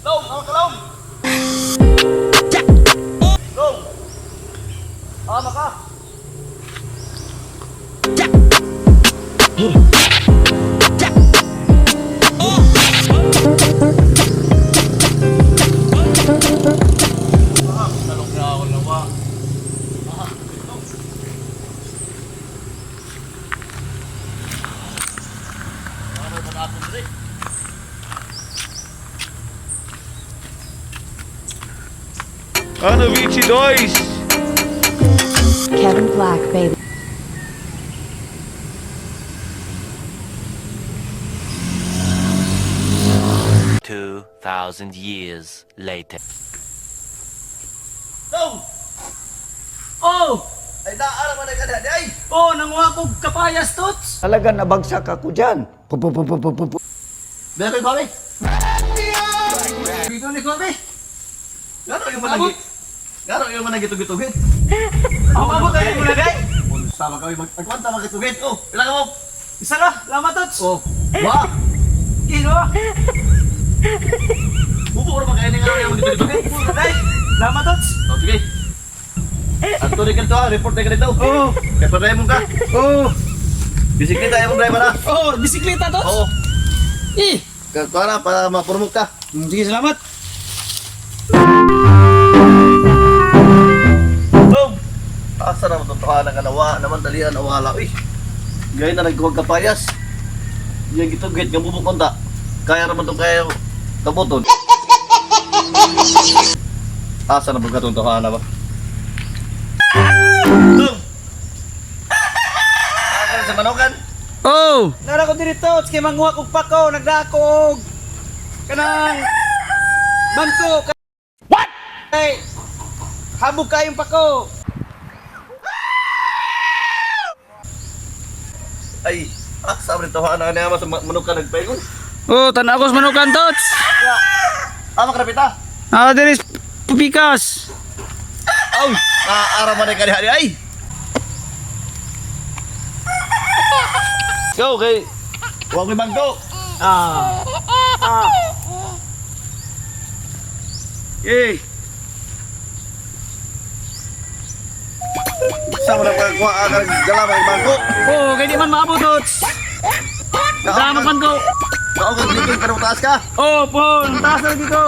Long, ako ka long. Long. Ah, maka. Ah, talong na ako nawa. Ah, long. Ano ba natin diri? Ano 22. Kevin Black, baby. 2,000 years later. Long! Oh! Ay, naa naman ay kada ay! Oh, nanguha ko kapayas, Tots! Talaga nabagsak ako dyan. Pu, pu, pu, pu, pu, pu, pu. Meron kayo kami? Dito ni Kobe. Gano yung managi? Gano yung managi tugit-tugit? Ako abot ay mo lagay. Sama kami magkwanta magitugit. Oh, pila ka mo? Isa ra, lama Tots. Oh, wa. Kino. Bubo ra man kay nga yung magitugit-tugit. Lagay. Lama Tots. Oh, sige. Ato rin kanto ha, report na ka dito. Oh, Kaya pa mo ka. oh, Bisikleta yung driver ha. oh, bisikleta Tots. Oo. Eh. Para para ma-promote ka. Sige, salamat. Boom! Asa naman itong tuhanan nga nawa naman dalian na wala. Uy! Gaya na nagkuwag kapayas. Yung gitugit nga bubong konta. Kaya naman itong kaya kabuton. Asa na ba itong tuhanan ba? Boom! Asa na sa manokan? Oh! Nara ko diri Tots kay manguha kog pako, nagdako og kanang bangko. What? Kay habog kayong pako. Ay! Asa naman itong tuhanan nga niya sa manukan nagpaingon? Oh, tan-aw ko sa manukan Tots. Ama karapita! Ah, diri pupikas. Aw! Naaraman na kaniha ay! Go, kay! Huwag may bangko! Ah. Ah. Eh. Sa mo na pagkuha ka ng galamay bangko. Oh, kay di man maabot Tots. Dama man ko. Kao ka dito pero taas ka. Oh, pon, taas na dito.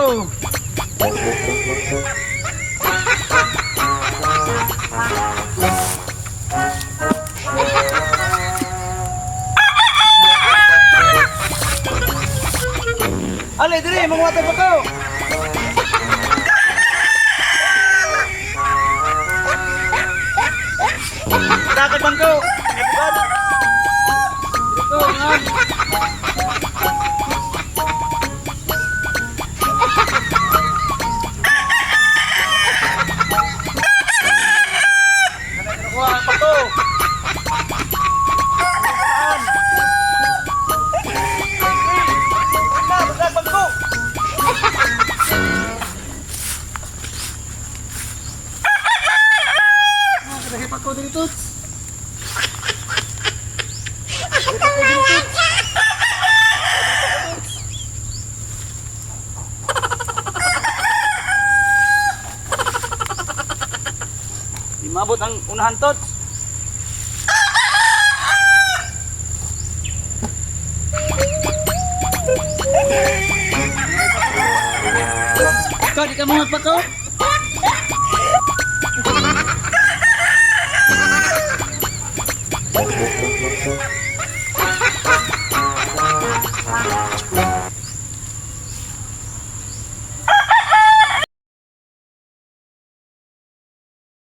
Ale, dire, manguha tayo pa ko. Takot bangko. Dito, ngan. Kinukuha ang pako. Wala, wala, bangko. Ah, kadagay pako diri, Tots. Kadagay pako diri, Tots. Tots. Di maabot ang unahan, Tots. Ikaw, di ka mga pako?